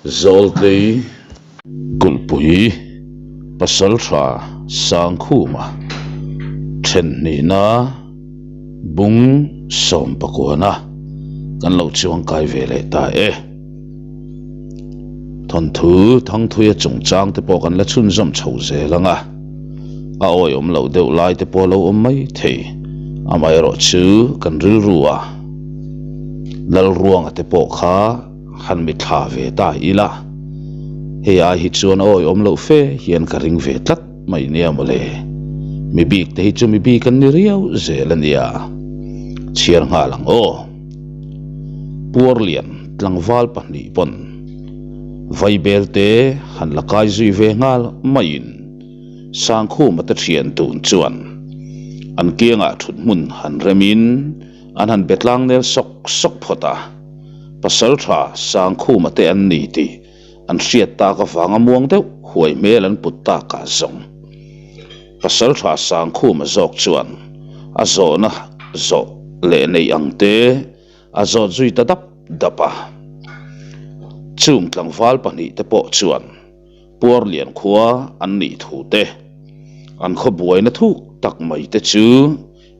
Zawltlei Kulhpui Pasaltha Sangkhuma Thenhnihna Bung Sawmpakuana kan lo chuangkai ve leh ta e. Thawnthu Thangthuia chungchang te pawh kan la chhunzawm chho zel ang a, a awihawm loh deuh lai te pawh a lo awm mai thei. Amaherawhchu kan rilru a Lalruanga te pawh kha. Han mi thla ve ta ila, hei ai hi chuan a awihawm loh fe hian ka ring ve tlat mai nia mawle. Mi bik te hi chu mi bik an ni riau zel a nia. Chhiar nghal ang aw. Puarlian tlangval pahnih pawn Vaibel te han la kai zui ve nghal maiin Sangkhuma te thian tun chuan an kiangah thut hmun han remin An han be tlang nel sawk sawk phawt a, Pasaltha Sangkhuma te an ni tih an hriat tak avanga muang deuh huai hmel an put takah zawng. Pasaltha Sangkhuma zawk chuan a zawhna zawh leh neih ang te a zawt zui ta dap dap a. Chung tlangval pahnihte pawh chuan Puarlian khua an nih thu te, an khaw buaina thuk tak mai te chu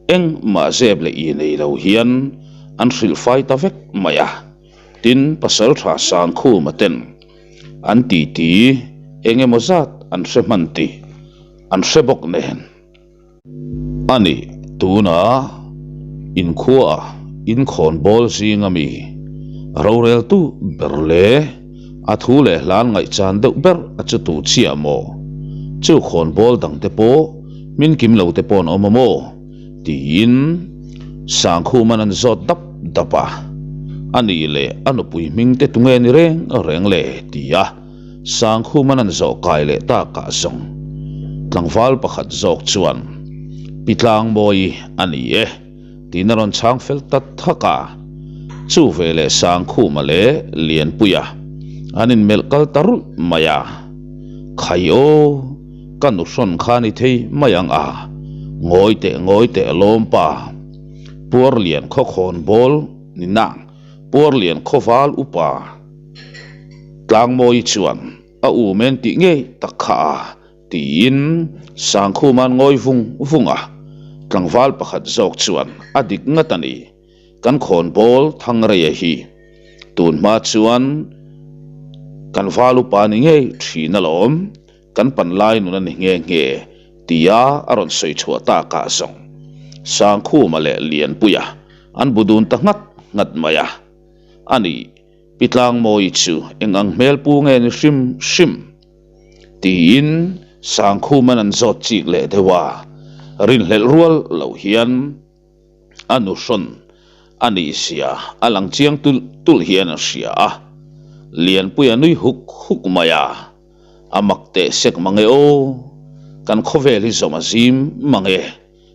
Engmah zep leh i nei lo hian an hrilh fai ta vek mai a, tin Pasaltha Sangkhuma ten an titi eng emaw zat an hre hman tih an hre bawk nen. A nih, tunah inkhuaah inkhawnbawl zinga mi roreltu ber leh a thu leh hlan ngaihchan deuh ber a chu tu chiah maw? Chu khawnbawl dangte pawh Min kim lo te pawh an awm a maw? tiin Sangkhuman an zawt dap dap a. A nih leh a nupui hming te tunge ni reng reng le? ti a Sangkhuman an zawh kai leh takah zawng tlangval pakhat zawk chuan Pi Tlangmawi a ni e tiin a rawn chhang fel ta thak a. Chu veleh Sangkhuma leh Lianpuia an inmelh kal ta rulh mai a. Khai aw! Ka nu hrawn kha ni thei mai ang a, ngawi teh ngawi teh lawm pa. Puarlian khaw khawn bawl ni nang, Puarlian khaw val upa Tlangmawi chuan a u men tih ngei tak kha a tiin Sangkhuma'n ngawi vung vung a, tlangval pakhat zawk chuan a dik ngat a ni. Kan khawnbawl Thangreia hi tun hma chuan kan val upa ni ngei thin alawm, kan pan lai nun a ni nghe nghe tia a rawn sawi chhuah takah zawng Sangkhuma leh Lianpuia an bu dun ta nghat nghat mai a. A ni, Pi Tlangmawi chu eng ang hmel pu nge ni hrim hrim? Tiin Sangkhuma'n an zawt chik leh deuh a, rinhlelh rual loh hian. A nu hrawn a nih zia a lang chiang tulh tulh hian a hria a, Lianpui a nui huk huk mai a, a mak teh sek mang e aw, kan khawvel hi zawm a zim mang e,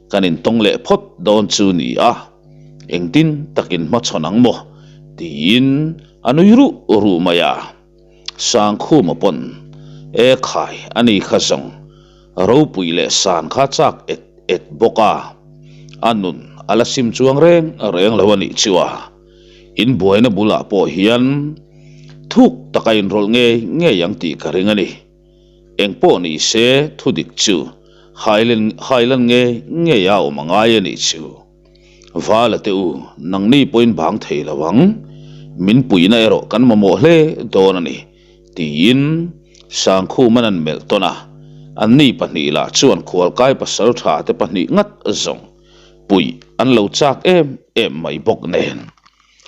kan intawng leh phawt dawn chu ni a, engtin takin hmachhawn ang maw tiin a nui ruh ruh mai a. Sangkhuma pawn e khai a ni kha zawng ropui leh san kha chak et et bawk a, a nun a la sim chuang reng reng lo a nih chu a, in buaina bulah pawh hian thuk taka inrawlh ngei ngei ang tih ka ring a ni. Engpawh ni se thudik chu Highland ngei ngei a awm a ngai a nih chu. Vala te u, nangni pawhin bang thei lo ang, min puihna erawh kan mamawh hle dawn a ni, tiin Sangkhuman an melh tawn a. Anni pahnih lah chuan khualkai pasal tha te pahnih ngat zawng puih an lo chak em em mai bawk nen.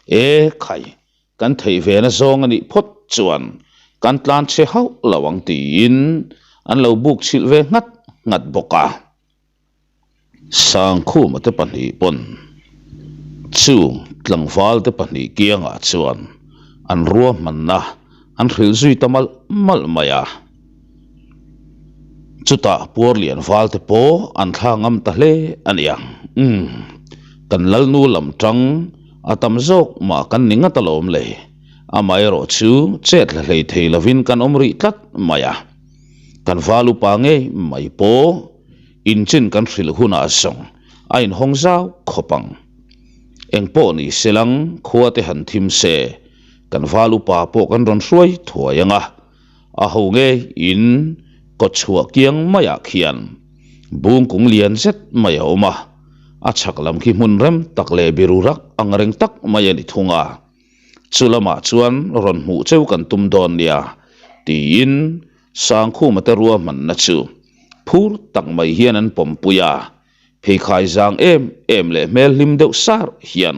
E khai, Kan theih ve na zawng a nih phawt chuan kan tlan chhe hauh lo ang tiin an lo buk chhilh ve nghat nghat bawk a. Sangkhuma te pahnih pawn chung tlangval te pahnih kiangah chuan an ruahmanna an hrilh zui ta malh malh mai a. Chutah Puarlian val te pawh an thla ngam ta hle a niang. Umm, kan Lalnu lam tang a tam zawk mah kan ni ngat alawm le. Amaherawh chu chet hla hlei thei lovin kan awm rih tlat mai a. Kan val upa ngei mai pawh inchin kan hrilh hunah zawng a inhawng zau khawp ang. Engpawh ni se lang khua te han thim se. Kan val upa pawh kan rawn hruai thuai ang a, a ho ngei in kawtchhuah kiang maiah khian bungkung lian zet mai a awm a, a chhak lam khi hmun rem tak leh biru rak ang reng tak mai a ni thung a. Chu lamah chuan rawn hmuh cheu kan tum dawn nia tiin Sangkhuma te ruahmanna chu phur tak mai hian an pawmpui a. Pheikhai zang em em leh hmel hlim deuh sar hian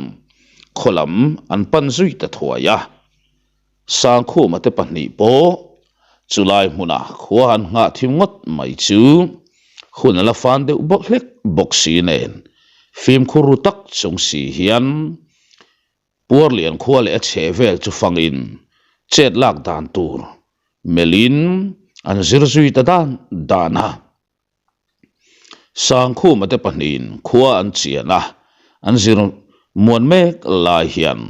khaw lam an pan zui ta thuai a. Sangkhuma te pahnih pawh chulai hmuna khua han nghah thim ngawt mai chu hun a la fan deuh bawk hlek bawk si nen fimkhur ru tak chung si hian Puarlian khua leh a chheh vel chu fangin chet lak dan tur melhin an zir zui ta dan dan a. Sangkhuma te pahnihin khua an chian a, an zir muan mek lai hian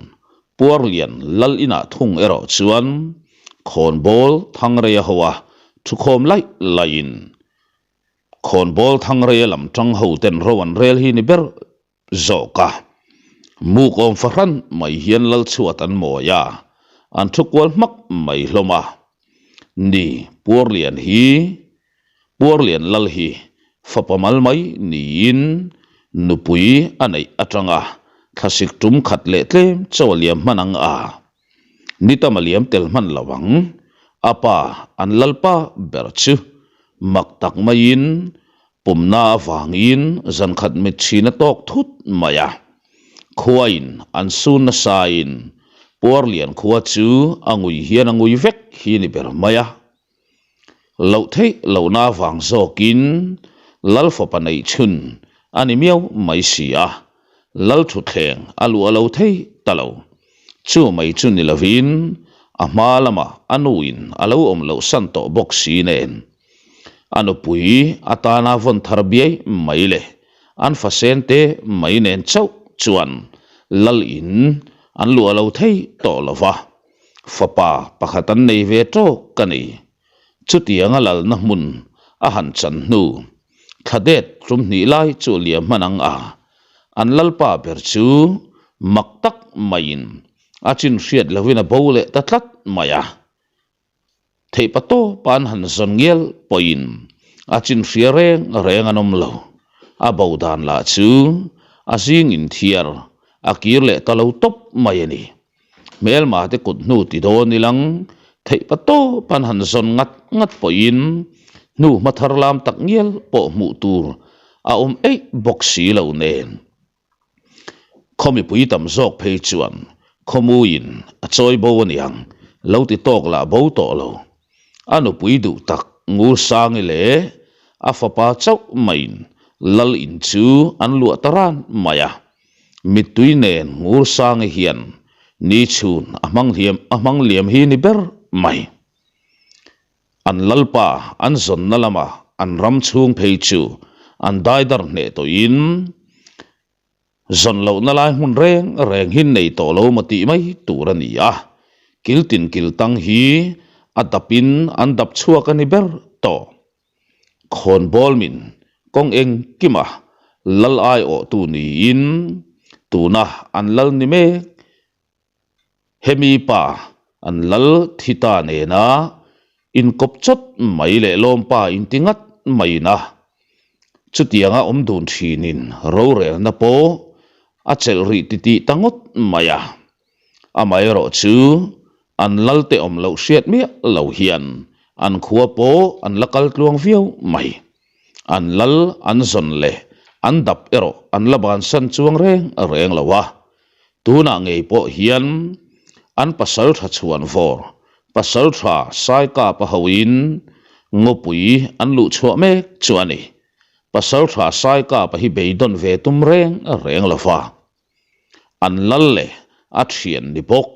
Puarlian lal inah thung erawh chuan khawnbawl Thangreia hoa thukhawm laih laihin khawnbawl Thangreia lam tang ho ten ro an rel hi ni ber zawk a. Muk awm fahran mai hian lal chhuat an mawi a, an thu kual hmak mai hlawm a. Ni, Puarlian hi, Puarlian lal hi fapa mal mai niin nupui a neih atanga thlasik tum khat leh tlem chaw a liam hman ang a. Ni tam a liam tel hman lo ang. A pa, an lalpa ber chu mak tak maiin Pumna avangin zan khat mit chhin a tawk thut mai a. Khuain an sun nasain Puarlian khua chu a ngui hian a ngui vek hi ni ber mai a. Loh theih lohna avang zawkin Lal fapa neih chhun a ni miau mai si a, Lal thutthleng a luah lo thei ta lo. Chu mai chu ni lovin a hma lamah a nuin a lo awm loh san tawh bawk si nen. A nupui atana vawn thar biai mai leh an fasen te mai nen chauh chuan lal in an luah lo thei tawh lo va, fapa pakhat an nei ve tawk a ni. Chutianga lalna hmun a han chan hnu, thla det tum hnih lai chu liam hman ang a, an lalpa ber chu mak tak maiin a chin hriat lovin a bo leh ta tlat mai a. Theihpa tawpa an han zawn ngial pawhin a chin hria reng reng an awm lo. A bo dan lah chu a zing inthiar a kir leh ta lo tawp mai a ni. Hmelma te kut hnu ti dawn ilang theihpa tawpa an han zawn ngat ngat pawhin hnu hma thar lam tak ngial pawh hmuh tur a awm eih bawk si lo nen. Khaw mipui tam zawk phei chuan khawmuiin a chawi bo a niang lo ti tawk lah bo tawh lo. A nupui duh tak Ngursangi leh a fapa chauh maiin lal in chu an luah ta ran mai a. Mittui nen Ngursangi hian ni chhun a hmang hliam a hmang liam hi ni ber mai. An lalpa an zawnna lama an ram chhung phei chu an daidar hneh tawhin zawn lohna lai hmun reng reng hi nei tawh lo maw tih mai tur a ni a, kil tin kil tang hi a dapin an dap chhuak a ni ber tawh. Khawnbawl min kawng engkima lal aiawhtu niin tuna an lal ni mek. Hemi pa an lal thi ta nena inkawp chawt mai leh lawmpa inti ngat maiin a, chutianga awm dun thinin rorelna pawh a chelh rih titih ta ngawt mai a. Amaherawh chu an lalte awm loh hriat miah lo hian an khua pawh an la kal tluang viau mai. An lal an zawn leh an dap erawh an la bansan chuang reng reng lo a. Tunah ngei pawh hian an pasaltha chhuan vawr, pasaltha Saikapa hoin ngawpui an luh chhuah mek chu a ni. Pasaltha Saikapa hi beidawn ve tum reng reng lo va. An lal leh a thian ni bawk.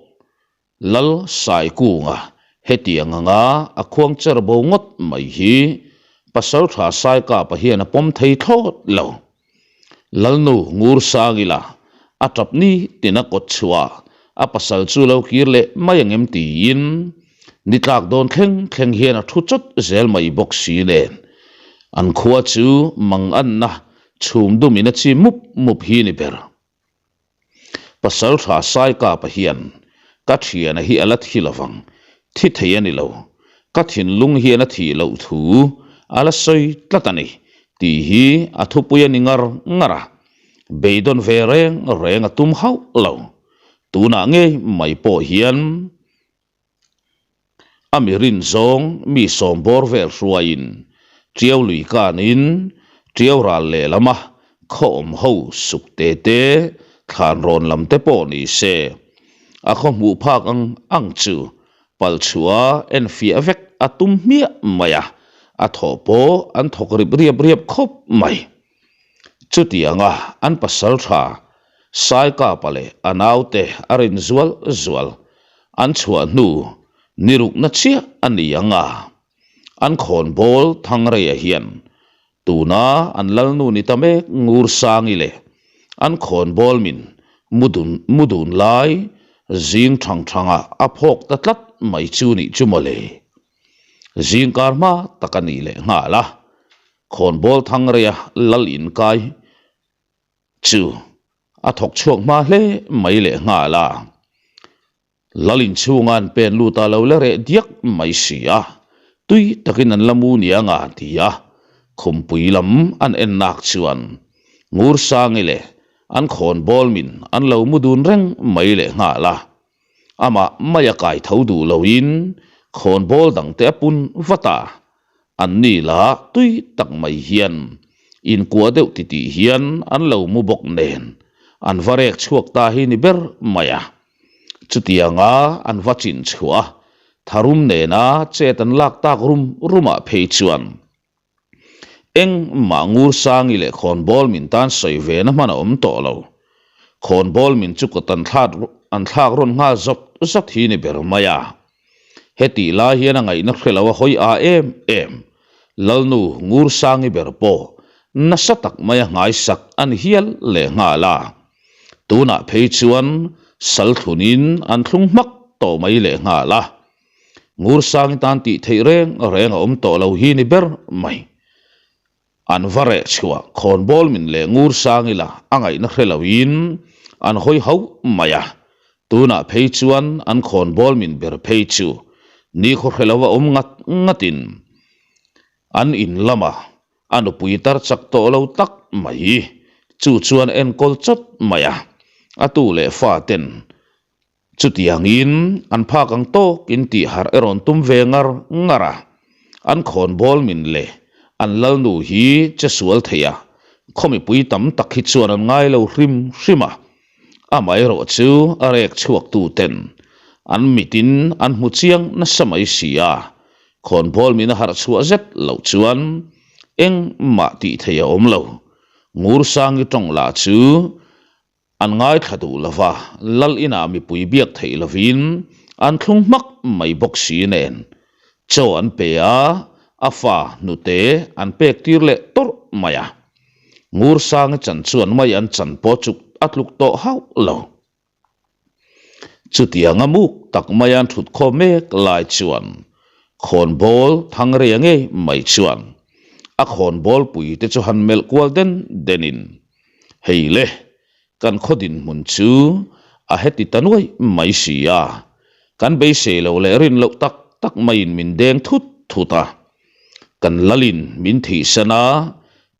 Lal Saikunga hetiang anga a khuang cher bo ngawt mai hi Pasaltha Saikapa hian a pawm thei thlawt lo. Lalnu Ngursangila a tap ni tin a kawt chhuah a pasal chu lo kir leh mai ang em tiin ni tlak dawn thleng thleng hian a thu chawt zel mai bawk si nen an khua chu manganna chhum dumin a chi mup mup hi ni ber. Pasaltha Saikapa hian. Ka thiana hi a la thi lovang, thi thei a ni lo. Ka thinlung hian a thih loh thu a la sawi tlat a ni tih hi a thupui a ni ngar ngar a, beidawn ve reng reng a tum hauh lo. Tunah ngei mai pawh hian a mi rin zawng mi sawm bawr vel hruaiin Tiau lui kanin Tiau ral lehlama khaw awm ho suk te te thlan rawn lam te pawh ni se a khaw hmuh phak ang ang chu pal chhuah enfiah vek a tum hmiah mai a, a thawh pawh an thawk rip riap riap khawp mai. Chutianga an pasal tha Saikapa leh a naute a rin zual zual an chhuah hnu ni rukna chiah a ni ang a, an khawnbawl Thangreia hian tuna an lalnu ni ta mek Ngursangi leh an khawnbawl min mudun mudun lai zing thang thangah a phawk ta tlat mai chu nih chu mawle. Zingkar hma tak a nih leh nghal a, Khawnbawl Thangreia lal inkai chu a thawk chhuak hma hle mai leh nghal a. Lal inchhunga an pen lut a lo la reh diak mai si a, tui takin an la mu nia nga ti a, khumpui lam an en nak chuan Ngursangi leh an khawnbawl min an lo mu dun reng mai leh nghal a. Amah mai a kai tho duh loin khawnbawl dangte a pun vat a, Anni lah tui tak mai hian inkuah deuh titih hian an lo mu bawk nen an va rek chhuak ta hi ni ber mai a. Chutianga an va chin chhuah a, tharum nena chet an lak tak rum rumah phei chuan engmah Ngursangi leh Khawnbawl min tan sawi ve na hman a awm tawh lo. Khawnbawl min chu kut an thlak rawn nghal zawt zawt hi ni ber mai a. Hetih lai hian a ngaihna hre lo a hawi a em em. Lalnu Ngursangi ber pawh nasa tak mai a nghaisak a ni hial leh nghal a. Tunah phei chuan sal thlunin an thlung hmak tawh mai leh nghal a. Ngursangi tan tih theih reng reng a awm tawh lo hi ni ber mai. An va reh chhuah khawnbawl min leh ngur sang ila a ngaihna hre loin an hawi hauh mai a, tunah phei chuan an khawnbawl min ber phei chu nikhaw hre lo a awm ngat ngatin an in lama a nupui tar chak tawh lo tak mai chu chuan enkawl chawt mai a, a tu leh fa ten Chutiangin an phak ang tawkin tih harh erawh an tum ve ngar ngar a, an khawnbawl min leh an lalnu hi che sual thei a, khaw mipui tam tak hi chuan an ngai lo hrim hrim a, amaherawh chu a rek chhuak tu ten an mitin an hmu chiang nasa mai si a, khawnbawl min a harh chhuah zet loh chuan engmah tih theih a awm lo. Ngursangi tawng lah chu An ngaithla duh lo va, lal inah mipui biak theih lovin an thlung hmak mai bawk si nen. Chaw an pe a, a fa hnute an pek tir leh tawrh mai a. Ngursangi chan chuan mai an chan pawh chuk a tluk tawh hauh lo. Chutianga muk tak mai an thut khawm mek lai chuan khawnbawl Thangreia ngei mai chuan a khawnbawl puite chu han melh kual den denin Hei le, kan khaw dinhmun chu a heti ta nuai mai si a, kan beisei loh leh rin loh tak tak maiin min deng thut thut a. Kan lalin min thihsan a,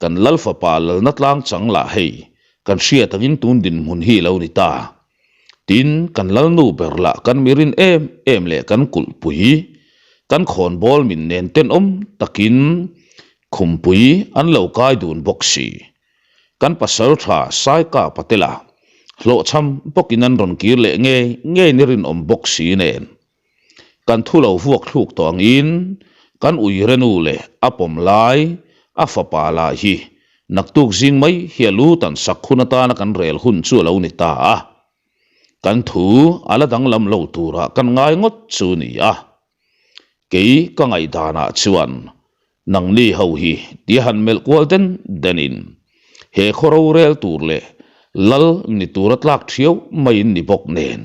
kan lal fapa lalna tlang chang lah hei kan hriat angin tun dinhmun hi lo ni ta. Tin, kan lalnu ber lah kan mi rin em em leh kan kulhpui, kan khawnbawl min nen tenawm takin khumpui an lo kai dun bawk si. Kan pasal tha Saika Patela hlawhchham bawkin an rawn kir leh ngei ngei ni rinawm bawk si nen. Kan thu lo vuak thluk tawh angin kan uirenu leh a pawm lai a fapa lah hi naktuk zing mai hi a lu tan sak hun atana kan rel hun chu a lo ni ta a. Kan thu a la danglam lo turah kan ngai ngawt chu ni a. Kei ka ngaihdanah chuan Nangni ho hi tia han melh kual den denin he khaw rorel tur leh lal ni tura tlak thiau maiin ni bawk nen.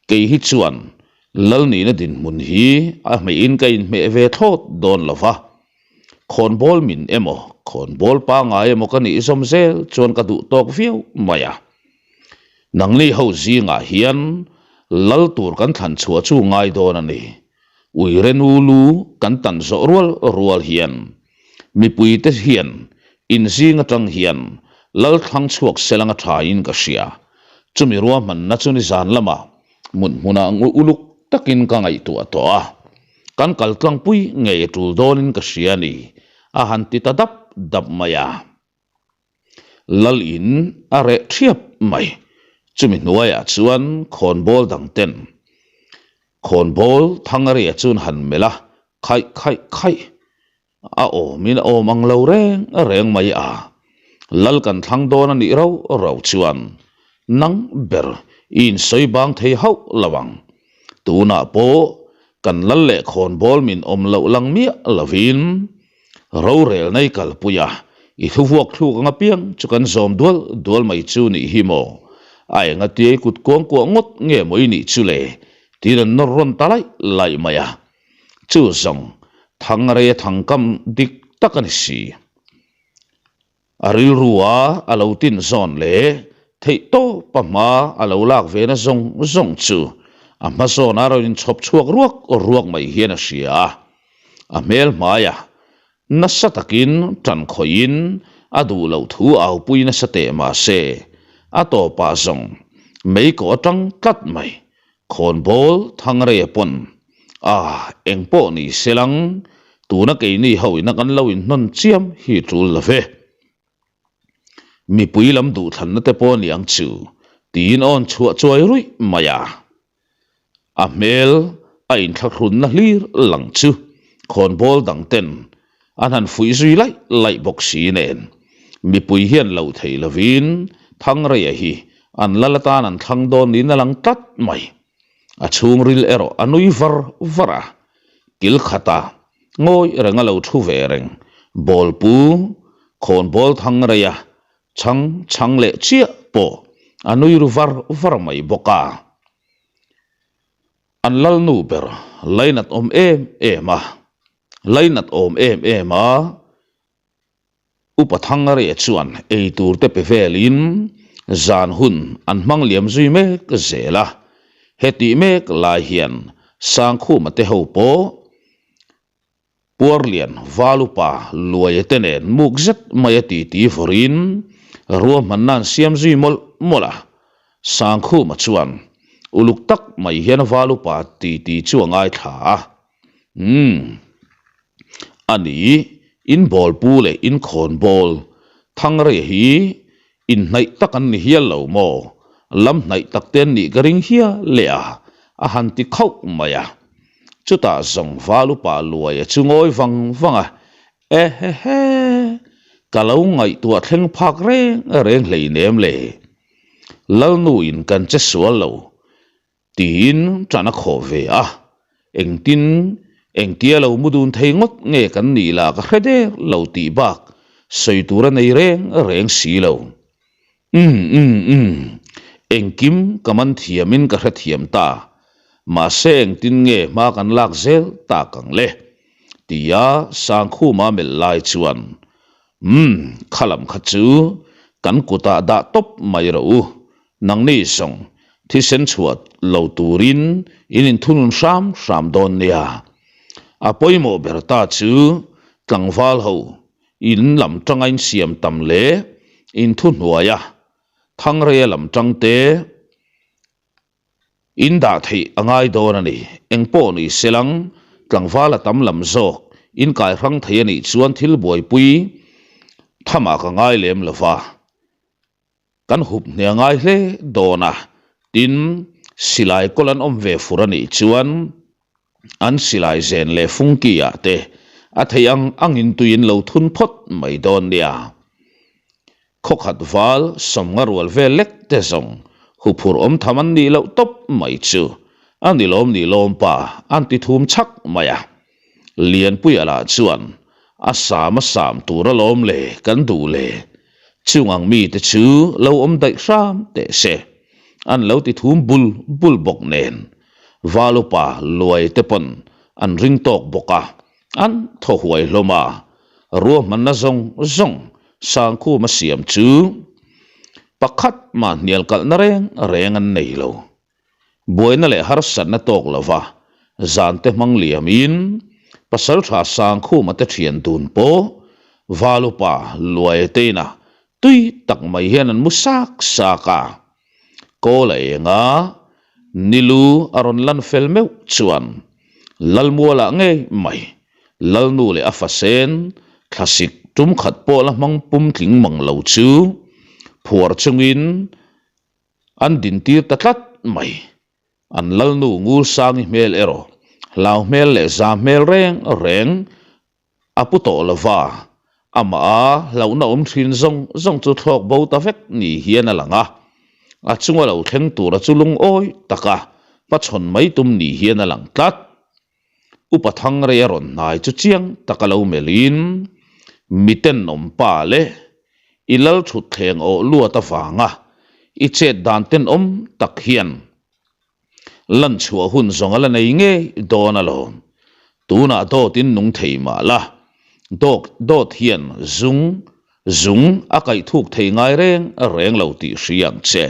Kei hi chuan lal nihna dinhmun hi a hmeihin ka inhmeh ve thlawt dawn lo va, khawnbawl min emaw khawnbawl pangngai emaw ka nih zawm zel chuan ka duh tawk viau mai a. Nangni ho zingah hian. Lal tur kan thlan chhuah chu ngai dawn a ni. Uire nu lu kan tan zawh rual rual hian mipuite hian inzing atang hian lal thlang chhuak selang a thain ka hria. Chumi ruahmanna chu nizan lamah mut hmunah uluk takin ka ngaihtuah tawh a. Kan kal tlangpui ngei a tul dawnin ka hria a ni, a han ti ta dap dap mai a. Lal in a reh thiap mai. Chumi hnuaiah chuan khawnbawl dang ten khawnbawl Thangaria chuan han melh a, khaih khaih khaih a awmin a awm ang lo reng reng mai a. Lal kan thlang dawn a nih rau rau chuan nang ber i insawi bang thei hauh lo ang. Tunah pawh kan lal leh khawnbawl min awm loh lang miah lovin Rorelna i kalpui a, i thuvuak thluk ang apiang chu kan zawm dual dual mai chu nih hi maw? A enga tia i kut kuangkuah ngawt nge maw i nih chu le? Tiin an nawr rawn ta laih laih mai a. Chu zawng Thangrei a thangkam dik tak a ni si. A rilrua a lo tin zawn leh theih tawpa hma a lo lak ve na zawng zawng chu a hma zawn a rawn inchhawp chhuak ruak ruak mai hian a hria a. A hmel hmaia nasa takin tan khawihin a duh loh thu aupui nasa teh mah se, a tawpah zawng mei kawh atang tlat mai. Khawnbawl Thangreia pawn, A, eng pawh ni se lang, tuna keini ho ina kan lo inhnawn chiam hi tul lo ve. Mipui lam duhthlanna te pawh ni ang chu, tiin awn chhuah chuai ruih mai a. A hmel a inthlahrunna hlir lang chu khawnbawl dang ten an han fuih zui laih laih bawk si nen, mipui hian lo thei lovin Thangreia hi an lal atan an thlang dawn niin a lang tlat mai. A chhungril erawh a nui var var a, kil khata ngawi reng a lo thu ve reng, bawlpu khawnbawl Thangreia chhang chhang leh chiah pawh a nui ru var var mai bawk a. An lalnu ber lainat awm em em a. Lainat awm em em a, Upa Thangaria chuan ei tur te pe velin zan hun an hmang liam zui mek zel a. Hetih mek lai hian Sangkhuma te ho pawh Puarlian Valupa Luaia te nen muk zet mai a titi vawrin ruahmanna an siam zui mawlh mawlh a. Sangkhuma chuan uluk tak mai hian Valupa titi chu a ngaithla a. Umm. A ni, in bawlpu leh in khawnbawl Thangrei hi inhnaih tak an ni hial lo maw? Lam hnaih tak te an nih ka ring hial leh a, a han ti khauh mai a. Chutah zawng val upa Luaia chu ngawi vang vang a, Ehehe, ka lo ngaihtuah thleng phak reng reng hleinem le. Lalnu in kan che sual lo, Tiin ṭan a khawh ve a, engtin engtia lo mu dun thei ngawt nge kan nih lah ka hre der lo tih bak sawi tur a nei reng reng si lo. Umm umm umm, engkim ka man thiamin ka hrethiam ta, mahse engtin nge hma kan lak zel tak ang le? Tia Sangkhuma melh lai chuan Umm, kha lam kha chu kan kutah dah tawp mai rawh u, Nangni zawng thisen chhuah lo turin in inthunun hram hram dawn nia. A pawimawh ber ta chu tlangval ho in lam tanga insiam tam leh inthuhnuaia Thangreia lam tangte in dah theih a ngai dawn a ni. Engpawh ni selang tlangval a tam lam zawk in kai hrang thei a nih chuan thil buaipui thamah ka ngai lem lova. Kan hup hne a ngai hle dawn a, tin, silai kawl an awm ve fur a nih chuan an silai zen leh fungki ah te a theih ang angin tuiin lo thun phawt mai dawn nia. Khawkhat val sawmnga rual vel lek te zawng huphurh awm tham an nih loh tawp mai chu a ni lawm ni lawm pa an ti thum chhak mai a. Lianpuia lah chuan a sam a sam tur alawm le kan duh le Chung ang mite chu lo awm daih hram teh se, an lo ti thum bul bul bawk nen. Val upa Luai te pawn an ring tawk bawk a, an thaw huai hlawm a. Ruahmanna zawng zawng Sangkhuma siam chu pakhat mah hnial kalhna reng reng an nei lo. Buaina leh harsatna tawk lova zan te hmang liamin Pasaltha Sangkhuma te thian dun pawh Valupa Luaia te inah tui tak mai hian an mu sak sak a. Kawl a eng a, Nilu a rawn lan fel meuh chuan Lalmualah ngei mai Lalnu leh a fasen thlasik tum khat pawh la hmang pum tling mang lo chu phuar chungin An dintir ta tlat mai. An lalnu Ngulsangi hmel erawh hlau hmel leh za hmel reng reng a pu tawh lo va, amah a hlauhna awm thin zawng zawng chu thlawk bo ta vek ni hian a lang a. A chunga lo thleng tura chu lungawi taka hmachhawn mai tum ni hian a lang tlat. Upa Thangrei a rawn hnai chu chiang taka lo melhin, Mitenawm pa leh i lal thutthleng awh luat avanga i chet dan tenawm tak hian lan chhuah hun zawng a la nei ngei dawn alawm. Tunah dawtin nung thei mah la, dawk dawt hian zung zung a kaih thuk thei ngai reng reng lo tih hria ang che.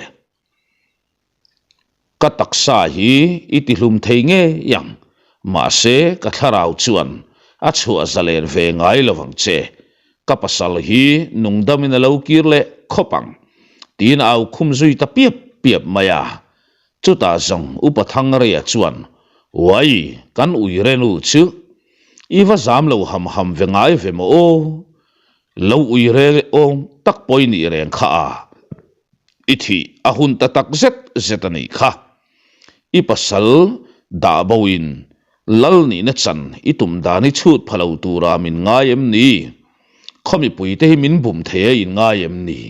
Ka taksa hi i tihlum thei ngei ang, mahse ka thlarau chuan a chhuah zalen ve ngai lo ang che. Ka pasal hi nungdamin a lo kir leh khawp ang, tiin a au khum zui ta piap piap mai a. Chutah zawng Upa Thangreia chuan, Uai, kan uire nu chu i va zam lo ham ham ve ngai ve maw aw? Lo uire awm tak pawh i nih reng kha a. I thih a hun ta tak zet zet a nih kha. I pasal dah bo in lal nihna chan i tum dan hi chhut pha lo tura min ngai em ni? Khaw mipui te hi min bum thei a in ngai em ni?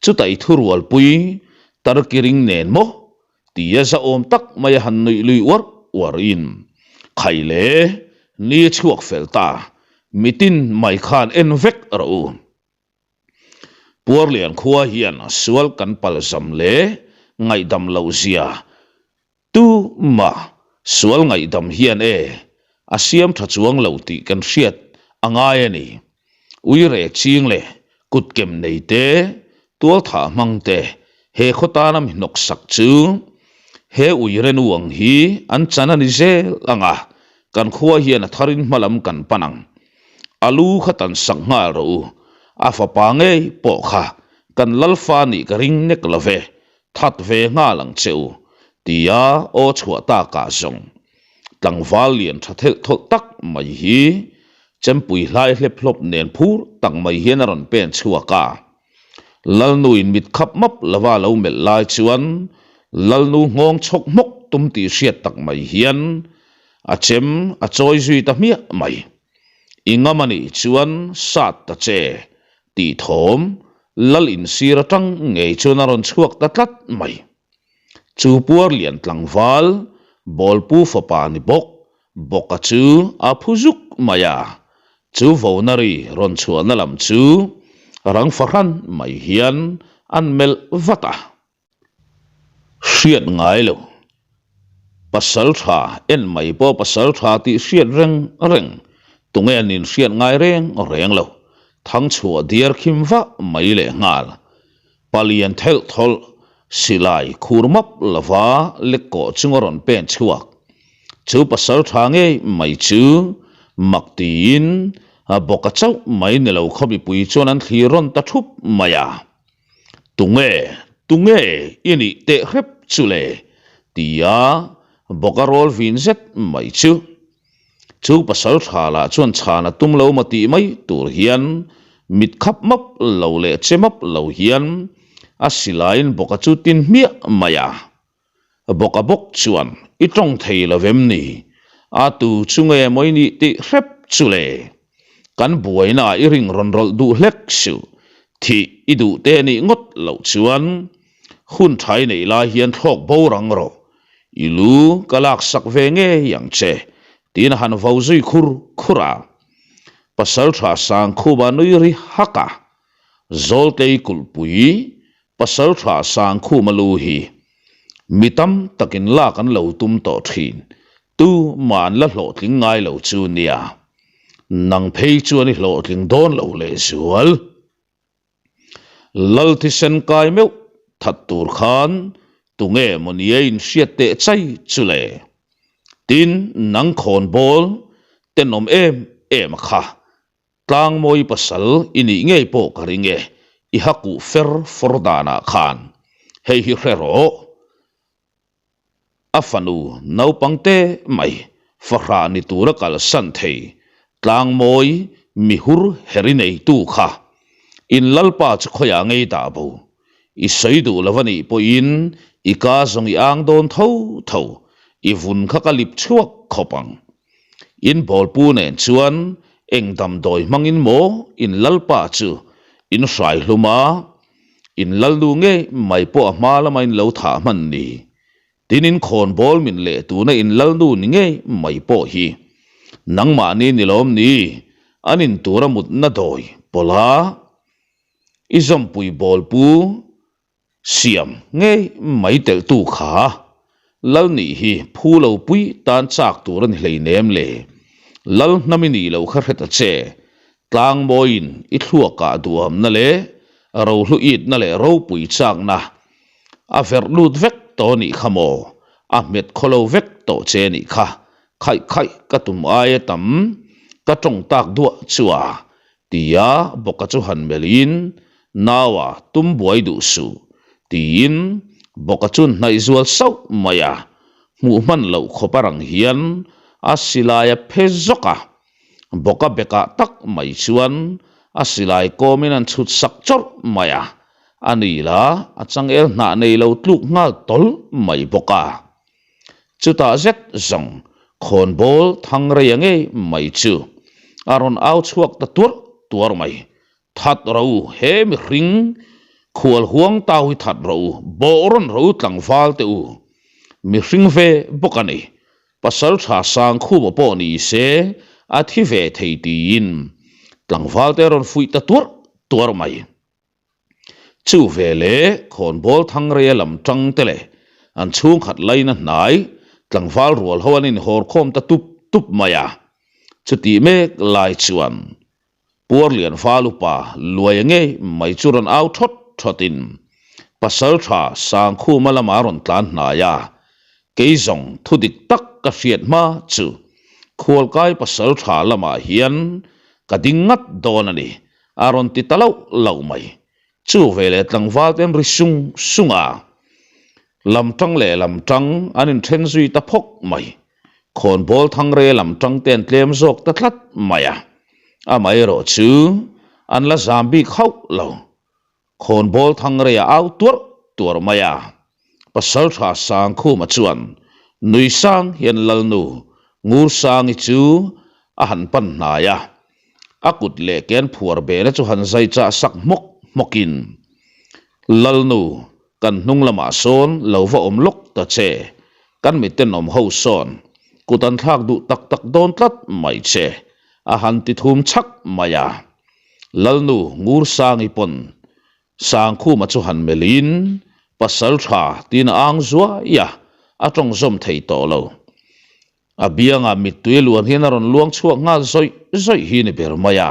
Chutah i thurualpui Tarkiring nen maw? Tia zahawm tak mai a han nuih lui uar uar in Khai le, ni a chhuak fel ta, mitin mai khan en vek rawh u. Puarlian khua hian sual kan palzam leh ngaihdam loh zia tu mah sual ngaihdam hian e a siam tha chuang lo tih kan hriat a ngai a ni. Uire ching leh kutkem nei te, tualthah hmang te he khaw tana mi hnawksak chu he uire nu ang hi an chan a ni zel ang a, kan khua hian a tharin hmalam kan pan ang. A lu kha tan sak nghal rawh u, a fapa ngei pawh kha kan lalfa nih ka ring nek lo ve, that ve nghal ang che u, tia aw chhuah takah zawng tlangval lian tha thelh thawlh tak mai hi chempui hlai hlep hlawp nen phur tak mai hian a rawn pen chhuak a. Lalnuin mit khap map lova lo melh lai chuan Lalnu nghawng chhawk hmawk tum tih hriat tak mai hian A chem a chawi zui ta hmiah mai. I ngam a nih chuan sat ta che tih thawm lal insir atang ngei chuan a rawn chhuak ta tlat mai. Chu puar lian tlangval bawlpu fapa ni bawk bawka chu a phu zuk mai a, chu vona ri rawn chhuahna lam chu rang fahran mai hian an melh vat a. Hriat ngai lo. Pasal tha en mai pawh pasal tha tih hriat reng reng tunge an inhriat ngai reng reng lo. Thangchhuah diar khim vah mai leh nghal. Palian thelh thawlh silai khur map lova lek kawh chunga rawn pen chhuak. Chu pasal tha ngei mai chu mak tiin bawka chauh mai ni lo khaw mipui chuan an thlir rawn ta thup mai a. Tunge, tunge i nih teh hrep chu le? tia bawka rawl vin zet mai chu. Chu pasal tha lah chuan chhan a tum lo maw tih mai tur hian mit khap map lo leh che map lo hian a silaiin bawka chu tin hmiah mai a. Bawka bawk chuan i tawng thei lo vem ni? A tu chu nge maw i nih tih hrep chu le? Kan buaina ah i ring rawn rawlh duh hlek suh. Thih i duh te nih ngawt loh chuan hun tha i neih lai hian thlawk bo rang rawh. I lu ka laksak ve ngei ang che tiin a han vo zui khur khur a. Pasaltha Sangkhuba nui ri hak a, Zawltlei kulhpui Pasal tha Sangkhuma lu hi mi tam takin lak an lo tum tawh thin, tu mah an la hlawhtling ngai lo chu nia. Nang phei chuan i hlawhtling dawn lo lehzual. Lal thisen kai meuh that tur khan. Tunge maw nia inhriat teh chai chu le? Tin, nang khawnbawl tenawm em em a kha. Tlangmawi pasal i nih ngei pawh ka ring e, i ha kuh fer fawr danah khan. Hei hi hre rawh. A fanu naupang te mai fahrah ni tura kalsan thei Tlangmawi mihur heri neitu kha in Lalpa chu khawiah ngei dah bo. I sawi duh lo a nih pawhin i ka zawng i ang dawn tho tho, i vun kha ka lip chhuak khawp ang. In bawlpu nen chuan eng damdawi hmangin maw in Lalpa chu in hrai hlum a, In lalnu ngei mai pawh a hma lama in lo thah hman ni. Tin in khawnbawl min leh tuna in lalnu ni ngei mai pawh hi nangmahni ni lawm ni an in tura mutna dawi pawlh a, i zawmpui bawlpu siam ngei mai telhtu kha lal nih hi phu lo pui tan chak tur a ni hleinem le. Lal hnam i nih loh kha hre ta che. Tlangmawiin i thluakah duhamna leh rohluitna leh ropui chakna a verh lut vek tawh nih kha maw? A hmet khawlo vek tawh che nih kha. Khaih khaih ka tum aia tam ka tawng tak duah chu a, tia Bawka chu han melhin Naua tum buai duh suh tiin Bawka chu hnaih zual sauh mai a, hmuh hman loh khawp a rang hian a silai a phe zawk a. Bawka bekah tak mai chuan a silai kawmin an chhut sak chawrh mai a, a ni la a changel hnah nei lo tluk nghal tawlh mai bawk a. Chutah zet zawng khawnbawl thang reia ngei mai chu a rawn au chhuak ta tuarh tuarh mai, That ro u, he mihring khual huang tau hi that ro u, bawh rawn ro tlangval teh u, mihring ve bawk a ni. Pasal tha Sangkhuma pawh ni se a thi ve thei tiin tlangval te rawn fuih ta tuarh tuarh mai. Chu ve leh khawnbawl Thangreia lam tang te leh an chhungkhat laina hnai tlangval rual ho an inhawr khawm ta tup tup mai a. Chutih mek lai chuan Puarlian val upa luaia ngei mai chu rawn au thawt thawtin Pasal tha Sangkhuma lama rawn tlan hnai a, kei zawng thu dik tak ka hriat hma chu Khualkai pasal tha lamah hian ka ding ngat dawn a ni, a rawn ti ta loh loh mai. Chu veleh tlangval te an ri sung sung a, lam tang leh lam tang an inthen zui ta phawk mai. Khawnbawl Thangrei lam tang te an tlem zawk ta tlat mai a, amaherawh chu an la zam bik hauh lo. Khawnbawl Thangrei a au tuarh tuarh mai a, Pasaltha Sangkhuma chuan nui sang hian Lalnu Ngursangi chu a han pan hnai a, a kut leh ke an phuar bena chu han zai chah sak hmawk hmawkin, Lalnu, kan hnung lamah sawn lo va awm lawk ta che, kan mitenawm ho sawn kut an thlak duh tak tak dawn tlat mai che, a han ti thum chhak mai a. Lalnu Ngursangi pawn Sangkhuma chu han melhin pasal tha tiin a ang zuai a, a tawng zawm thei tawh lo. A biangah mittui luan hian a rawn luang chhuak nghal zawih zawih hi ni ber mai a.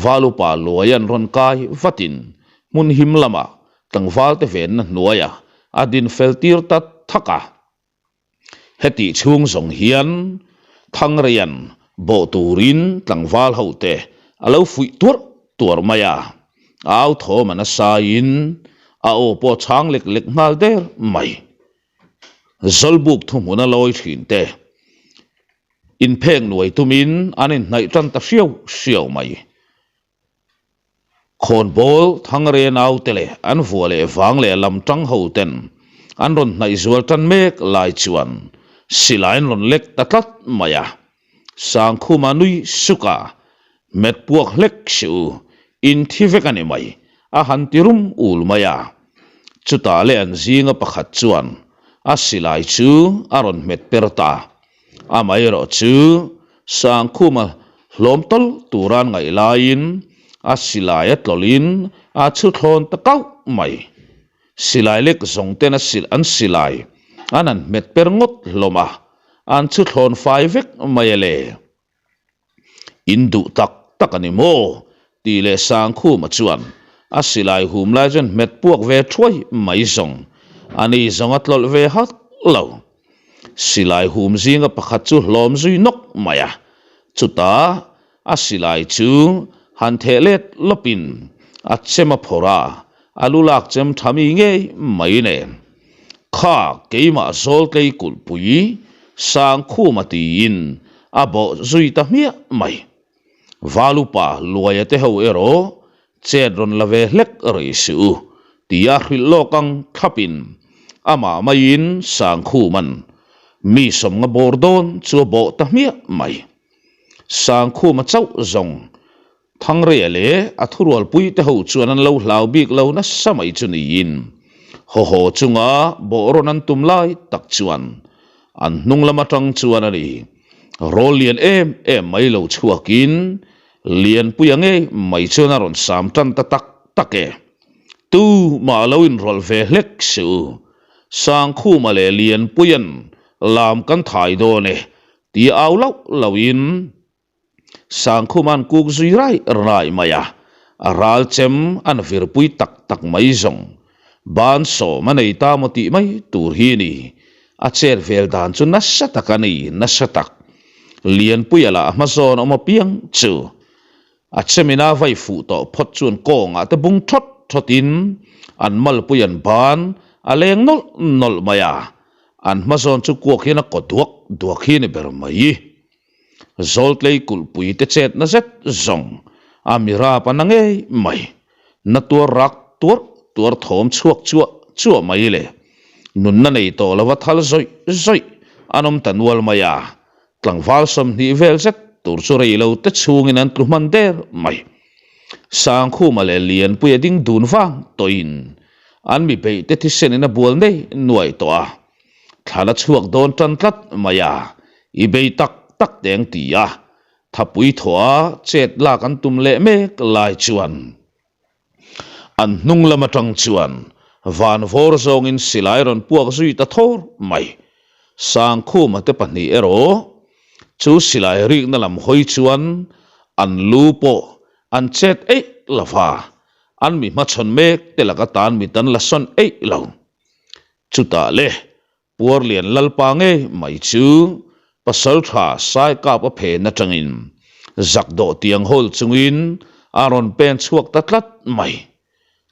Val upa luai an rawn kai vatin hmun him lamah tlangvalte venna hnuaiah a din fel tir ta thak a. Hetih chhung zawng hian Thangreian bawh turin tlangval hote a lo fuih tuarh tuarh mai a. A au thawm a nasaiin a aw pawh a chhang lek lek nghal der mai. Zawlbuk thuhmun a lawi thin te inphek nuai tumin an inhnaih tan ta hriau hriau mai. Khawnbawl Thangre naute leh an vua leh vang leh lam tang ho ten an rawn hnaih zual tan mek lai chuan silai an rawn lek ta tlat mai a. Sangkhuma nui suk a, Hmet puak hlek si u, in thi vek a ni mai, a han ti rum ul mai a. Chutah leh an zinga pakhat chuan a silai chu a rawn hmet per ta. Amaherawh chu Sangkhuma hlawm tawlh tura an ngaih laiin a silai a tlawlhin a chhu thlawn ta kauh mai. Silai lek zawng ten a sil an silai an han hmet per ngawt hlawm a, an chhu thlawn fai vek mai a le. In duh tak tak a ni maw? tih leh Sangkhuma chuan a silai hum lai chuan hmet puak ve thuai mai zawng. Ani zawng a tlawlh ve hauh lo. Silai hum zinga pakhat chu hlawm zui nawk mai a, chutah a silai chu han theh let lawpin a chem a phawrh a, a lu lak chem tha mi ngei mai nen. Kha keimah Zawltlei kulhpui Sangkhuma tiin a bawh zui ta hmiah mai. Valupa Luaia te ho erawh chet rawn la ve hlek rih suh u tia hrilh lawk ang thlapin amah maiin Sangkhuman mi sawmnga bawr dawn chu a bawh ta hmiah mai. Sangkhuma chauh zawng Thangreia leh a thurualpui te ho chuan an lo hlau bik lo nasa mai chu niin haw haw chunga bawh rawn an tum lai tak chuan an hnung lam atang chuan a ni. Rawl lian em em mai lo chhuakin Lianpuia ngei mai chuan a rawn sam tan ta tak tak e. Tu mah lo inrawlh ve hlek suh u. Sangkhuma leh Lianpuia'n lam kan thai dawn e ti au lauh lauhin Sangkhuma'n kuk zui raih raih mai a, a ral chem an virpui tak tak mai zawng. Ban sawm a nei ta maw tih mai tur hi ni. A chet vel dan chu nasa tak a ni, nasa tak. Lianpuia lah a hma zawn awm apiang chu a chemina vai fuh tawh phawt chuan kawngah te bung thawt thawtin an malpui an ban a leng nawlh nawlh mai a, an hma zawn chu kuak hian a kaw duak duak hi a ni ber mai. Zawltlei kulhpui te chetna zet zawng a mirap a na ngei mai. Na tuar rak tuar tuar thawm chhuak chuah chuah mai le. Nunna nei tawh lova thal zawih zawih an awm ta nual mai a, tlangval 20 vel zet tur chu rei lo te chhungin an tlu hman der mai. Sangkhuma leh Lianpuia ding dun vang tawhin an mi beih te thisenin a bual nei nuai tawh a. Thlan a chhuak dawn tan tlat mai a, i bei tak tak teng ti a, thapui thawh a chet lak an tum leh mek lai chuan an hnung lam atang chuan van vawr zawngin silai rawn puak zui ta thawr mai. Sangkhuma te pahnih erawh chu silai rikna lam hawi chuan an lu pawh an chet eih lo va, an mi hmachhawn mek te laka tan mit an la sawn eih lo. Chutah le, Puarlian Lalpa ngei mai chu Pasaltha Saikap a phen atangin zakdawh tiang hawl chungin a rawn pen chhuak ta tlat mai.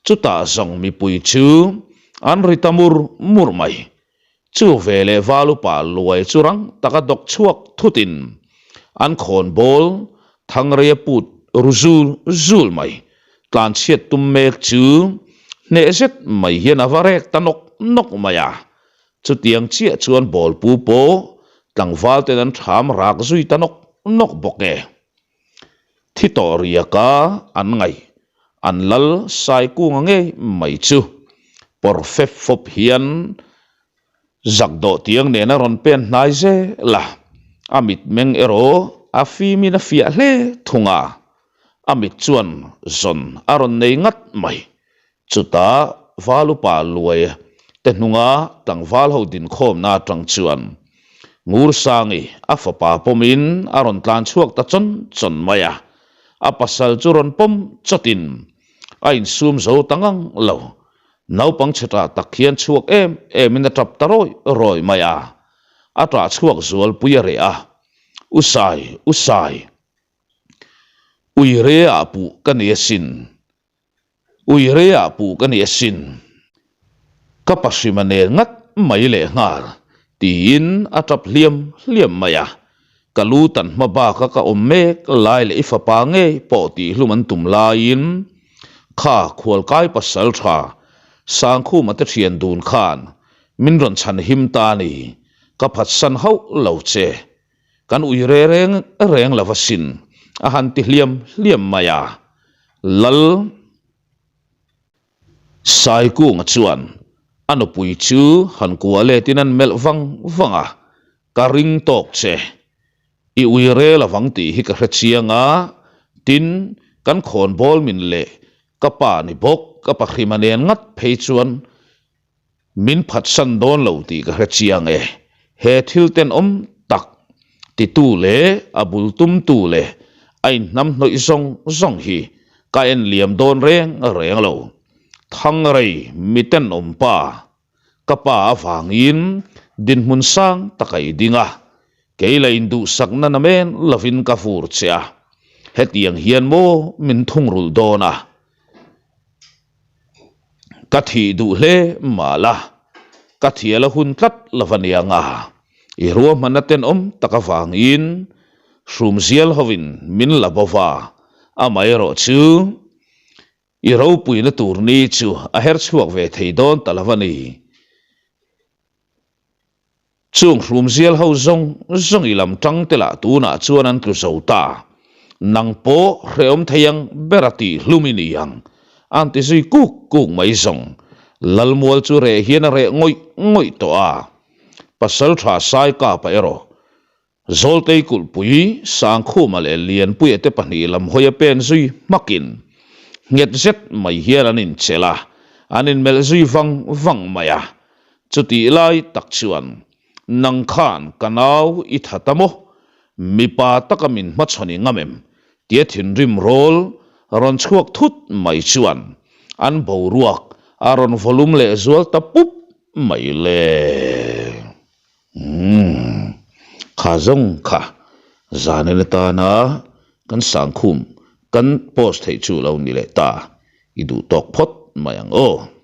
Chutah zawng mipui chu an ri ta mur mur mai. Chu veleh Valupa luai chu rang taka dawk chhuak thutin an khawnbawl Thangreia put ru zul zul mai. Tlanchhiat tum mek chu hneh zet mai hian a va rek ta nawk nawk mai a. Chutiang chiah chuan bawlpu pawh tlangval ten an ṭham rak zui ta nawk nawk bawk e. Thi tawh riaka an ngaih an lal Saikunga ngei mai chu pawr fep fawp hian Zak dawh tiang nen a rawn pen hnai zel a, a mitmeng erawh a fimin a fiah hle thung a, a mit chuan zawn a rawn nei ngat mai. Chutah Valupa Luai te hnunga tlangval ho dinkhawmna atang chuan Ngursangi a fapa pawmin a rawn tlan chhuak ta chawn chawn mai a, a pasal chu rawn pawm chawtin a insum zo ta ngang lo. Naupang chhe ṭah tak hian chhuak em emin a ṭap ta rawih rawih mai a, a ṭah chhuak zualpui a reh a, U Sai, U Sai, ui re ah puh ka ni asin, ui re ah puh ka ni asin, ka pahrima nen ngat mai lehnghal, tiin a ṭap hliam hliam mai a, ka lu tan hma baka ka awm mek lai leh i fapa ngei pawh tihhlum an tum laiin kha khualkai pasal tha Sangkhuma te thian dun khan min rawn chhan him ta a ni, ka phatsan hauh lo che, kan ui re reng reng lo asin a han ti hliam hliam mai a, Lal. Saikunga chuan a nupui chu han kuah letin an melh vang vang a, Ka ring tawk che, i ui rel avang tih hi ka hre chiang a, tin, kan khawnbawl min leh ka pa ni bawk, ka pahrima nen ngat phei chuan Min phatsan dawn lo tih ka hre chiang e. He thil tenawm tak titu leh a bul tumtu leh a inhnam hnawih zawng zawng hi ka en liam dawn reng reng lo. Thangrei mi tenawm pa. Ka pa avangin dinhmun sang taka i ding a, kei la induhsakna namen lovin ka vur che a, hetiang hian maw min thungrulh dawn a? Ka thih duh hle mal a, ka thial a hun tlat lo a niang a, i ruahmanna tenawm tak avangin hrumzial hovin min la bo va, amaherawh chu i ropuina tur ni chu a her chhuak ve thei dawn ta lo a ni. Chung hrumzial ho zawng zawng i lam tang te lah tunah chuan an tlu zo ta. Nang pawh hrehawm thei ang ber a tih hlum i ni ang, an ti zui kuk kuk mai zawng. Lalmual chu reh hian a reh ngawih ngawih tawh a. Pasaltha Saikapa erawh Zawltei kulhpui Sangkhuma leh Lianpuia te pahnih lam hawi a pen zui hmakin nghet zet mai hian an inchelh a, an inmelh zui vang vang mai a. Chutih lai tak chuan, Nang khan ka nau i that a maw? Mipa taka min hmachhawn i ngam em? tia thinrim rawl rawn chhuak thut mai chuan an boruak a rawn vawlum lehzual ta pup mai le. Umm, kha zawng kha zanin atana kan sangkhum kan post theih chu lo ni leh ta, i duh tawk phawt mai ang aw.